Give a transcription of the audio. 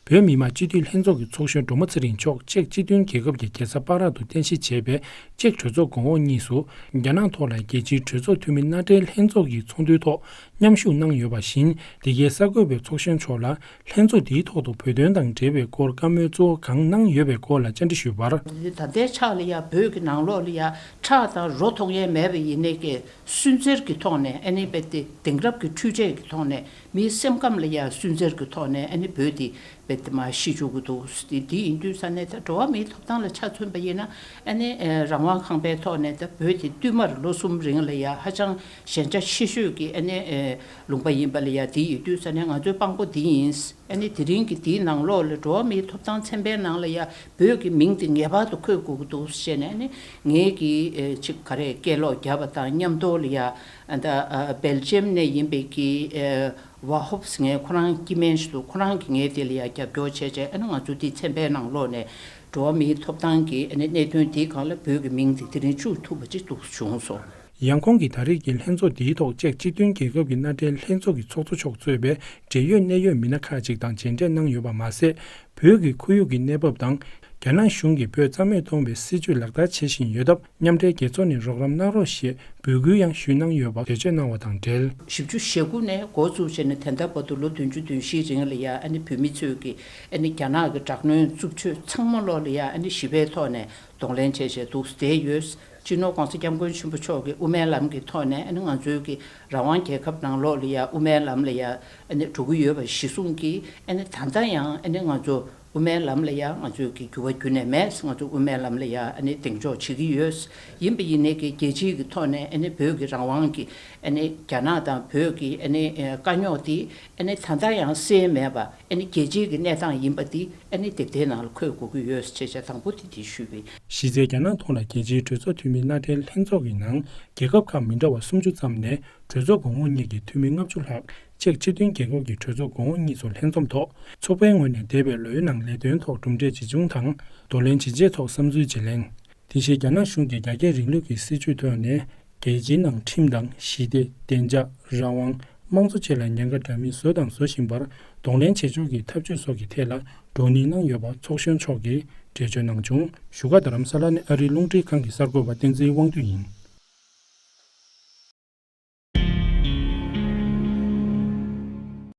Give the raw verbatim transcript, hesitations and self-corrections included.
བོད་མི་མང་སྤྱི་འཐུས་ལྷན་ཚོགས་ཀྱི་ཚོགས་གཞོན་སྒྲོལ་མ་ཚེ་རིང་མཆོག་ཅེཀ་སྤྱི་མཐུན་རྒྱལ་ཁབ་ཀྱི་རྒྱལ་ས་པ་རག་ཏུ་རྟེན་གཞི་བྱས་པའི་ཅེཀ་གྲོས་ཚོགས་གོང་འོག་གཉིས་སུ། རྒྱ་ནག་ཐོག་ལ་རྒྱལ་སྤྱིའི་གྲོས་ཚོགས་འཐུས་མི་མནའ་འབྲེལ་ལྷན་ཚོགས་ཀྱི་ཚོགས་འདུའི་ཐོག་མཉམ་ཞུགས་གནང་ཡོད་པ་བཞིན། འདི་གའི་གསར་འགོད་པས་ཚོགས་གཞོན་མཆོག་ལ་ལྷན་ཚོགས་འདིའི་ཐོག་ཏུ་བོད་དོན་དང་འབྲེལ་བའི་སྐོར་བཀའ་མོལ་གཙོ་བོ་གང་གནང་ཡོད་པའི་སྐོར་ལ་བཅར་འདྲི་ཞུས་པར། ད་ལྟའི་ཆ་ལ་ཡ་བོད་ཀྱི་ནང་ལོགས་ལ་ཡ་ཁྲག་དང་རོ་མཐོང་ཡས་མེད་པ་ཡིན་ནའི་ཀྱི་སུན་གཙེར་གྱི་ཐོག་ནས་ཨ་ནི་རྦད་དེ་དེང་རབས་ཀྱི་འཕྲུལ་ཆས་ཀྱི་ཐོག་ནས་མིའི་སེམས་ཁམས་ལ་ཡ་སུན་གཙེར་གྱི་ཐོག་ནས་ཨ་ནི་བོད་དེ་རྦད་དེ་མར་ཤི་བཅུག་གི་འདུག་དེ་དེ་ཡིན་དུས་ས་ནས་ད་འགྲོ་བ་མིའི་ཐོབ་ཐང་ལ་ཆ་མཚོན་པ་ཡིན་ན་ཨ་ནི་ཨེ་རང་དབང་ཁང་པའི་ཐོག་ནས་ད་བོད་དེ་བསྟུད་མར་ལོ་གསུམ་རིང་ལ་ཡ་ཧ་ཅང་ཞན་ཆ་ཆེ་ཤོས་ཀྱི་ཨ་ནི་ཨེ་ལུང་པ་ཡིན་པ་ལ་ཡ་དེ་ཡིན་དུས་ས་ནས་ང་ཚོའི་དཔང་པོ་འདི་ཡིན། ཨ་ནི་དེ་རིང་གི་དེའི་ནང་ལོགས་ལ་འགྲོ་བ་མིའི་ཐོབ་ཐང་ཚན་པའི་ནང་ལ་ཡ་བོད་ཀྱི་མིང་དེ་ངེས་པར་དུ་འཁོད་དགོས་ཀྱི་འདུག་ཟེར་ནས་ཨ་ནི་ངེད་ཀྱིས་ཨེ་ཅིག་ག་རེ་སྐད་ལོག་བརྒྱབ་པ་དང་མཉམ་དུ་ལ་ཡ་ཨ་ད་ཨ་སྦེལ་ཇམ་ནས་ཡིན་པའི་གི་ཨེ་ཝ་ཧོབ་ཟེར་མཁན་ཁོ་རང་སྐྱེ་དམན་ཞིག་འདུག་ཁོ་རང་གིས་ངེད་དེ་ལ་ཡ་རྒྱབ་སྐྱོར་བྱས་བྱས་ཨ་ནི་ང་ཚོ་དེའི་ཚན་པའི་ནང་ལོགས་ནས་འགྲོ་བ་མིའི་ཐོབ་ཐང་གི་ཨ་ནི་གནད་དོན་དེའི་སྒང་ལ་བོད་ཀྱི་མིང་དེ་དེ་རིང་བཅུག་ཐུབ་པ་ཅིག་འདུག་བྱུང་སོང་། ཡང་ཁོང་གིས་ད་རེས་ཀྱི་ལྷན་ཚོགས་འདིའི་ཐོག་ཅེཀ་སྤྱི་མཐུན་རྒྱལ་ཁབ་ཀྱི་མནའ་འབྲེལ་ལྷན་ཚོགས་ཀྱི་ཚོགས་གཙོ་མཆོག་གཙོས་པའི་འབྲེལ་ཡོད་གནད་ཡོད་མི་སྣ་ཁག་ཅིག་དང་མཇལ་འཕྲད་གནང་ཡོད་པ་མ་ཟད། བོད་ཀྱི་ཁོར་ཡུག་གི་གནས་བབ་དང་། རྒྱ་ནག་གཞུང་གིས་བོད་རྩ་མེད་གཏོང་བའི་སྲིད་བྱུས་ལག་བསྟར་བྱེད་བཞིན་ཡོད་སྟབས། མཉམ་འབྲེལ་རྒྱལ་ཚོགས་ནས་རོགས་རམ་གནང་རོགས་ཞེས་འབོད་སྐུལ་ཡང་ཞུས་གནང་ཡོད་པ་འགྲེལ་བརྗོད་གནང་བ་དང་འབྲེལ། བཞི་བཅུ་ཞེ་དགུ་ནས་འགོ་བཙུགས་བྱས་ནས་ད་ལྟ་བར་དུ་ལོ་བདུན་ཅུ་དོན་བཞིའི་རིང་ལ་ཡ་ཨ་ནི་བོད་མི་ཚོས་ཀྱི་ཨ་ནི་རྒྱ་ནག་གི་དྲག་གནོན་རྩུབ་སྤྱོད་ཚང་མ་ལོག་ལ་ཡ་ཨ་ནི་ཞི་བའི་ཐོག་ནས་གདོང་ལེན་བྱས་བྱས་འདུག་བསྡད་ཡོད། སྤྱི་ནོར་༸གོང་ས་༸སྐྱབས་མགོན་ཆེན་པོ་མཆོག་གིས་དབུ་མའི་ལམ་གྱི་ཐོག་ནས་ཨ་ནི་ང་ཚོའི་གི་རང་དབང་རྒྱལ་ཁབ་ནང་ལོགས་ལ་ཡ་དབུ་མའི་ལམ་ལ་ཡ་ཨ་ནི་འགྲོ་གི་ཡོད་པ་གཞི་བཟུང་གིས་ཨ་ནི་ད་ལྟ་ཡང་ཨ་ནི་ང་ཚོ་དབུ་མའི་ལམ་ལ་ཡ་ང་ཚོའི་གི་འགྱུར་བ་ཁྱོན་ནས་མེད། ང་ཚོ་དབུ་མའི་ལམ་ལ་ཡ་ཨ་ནི་གདེང་འཇོག་བྱེད་ཀྱི་ཡོད། ཡིན་པ་ཡིན་ནའི་གི་རྒྱལ་སྤྱིའི་གི་ཐོག་ནས་ཨ་ནི་བོད་ཀྱི་རང་དབང་གི་ཨ་ནི་རྒྱ་ནག་དང་བོད་ཀྱི་ཨ་ནི་ཨེ་དཀའ་རྙོག་དེ་ཨ་ནི་ད་ལྟ་ཡང་སེལ་མེད་པ། ཨ་ནི་རྒྱལ་སྤྱིའི་གི་གནས་སྟངས་ཡིན་པ་འདི་ཨ་ནི་དེབ་ཐེར་ནང་ལ་འཁོད་དགོས་ཀྱི་ཡོད་ཅེས་བྱས་དང་པོ་དེ་དེ་ཞུས་པ་ཡིན། གཞི་རྩའི་རྒྱ་ནག་ཐོག་ལ་རྒྱལ་སྤྱིའི་གྲོས་ཚོགས་འཐུས་མི་མནའ་འབྲེལ་ལྷན་ཚོགས་ཀྱི་ནང་རྒྱལ་ཁབ་ཁག་མི་འདྲ་བ་སུམ་ཅུ་ཙམ་ནས་གྲོས་ཚོགས་གོང་འོག་གཉིས་ཀྱི་འཐུས་མི་ལྔ་བཅུ་ལྷག་ཅེཀ་སྤྱི་མཐུན་རྒྱལ་ཁབ་ཀྱི་གྲོས་ཚོགས་གོང་འོག་གཉིས་སུ་ལྷན་འཛོམས་ཐོག་ཚོགས་པའི་ངོས་ནས་འདས་པའི་ལོའི་ནང་ལས་དོན་ཐོག་གྲུབ་འབྲས་ཇི་བྱུང་དང་གདོང་ལེན་ཇི་བྱས་ཐོག་བསམ་ཚུལ་བརྗེ་ལེན། དེ་བཞིན་རྒྱ་ནག་གཞུང་གིས་རྒྱ་སྐྱེད་རིང་ལུགས་ཀྱི་སྲིད་བྱུས་ཐོག་ནས་རྒྱལ་སྤྱིའི་ནང་ཁྲིམས་དང་ཞི་བདེ། བདེ་འཇགས། རང་དབང་། དམངས་གཙོ་བཅས་ལ་ཉེན་ཁ་འདྲ་མིན་བཟོས་དང་བཟོ་བཞིན་པར་གདོང་ལེན་བྱེད་ཕྱོགས་ཀྱི་ཐབས་ཇུས་སོགས་ཀྱི་ཐད་ལ་བགྲོ་གླེང་གནང་ཡོད་པ་ཚོགས་གཞོན་མཆོག་གིས་འགྲེལ་བརྗོད་གནང་བྱུང་། བཞུགས་སྒར་རྡ་རམ་ས་ལ་ནས་ཨ་རིའི་རླུང་འཕྲིན་ཁང་གི་གསར་འགོད་པ་བསྟན་འཛིན་དབང་འདུས་ཡིན།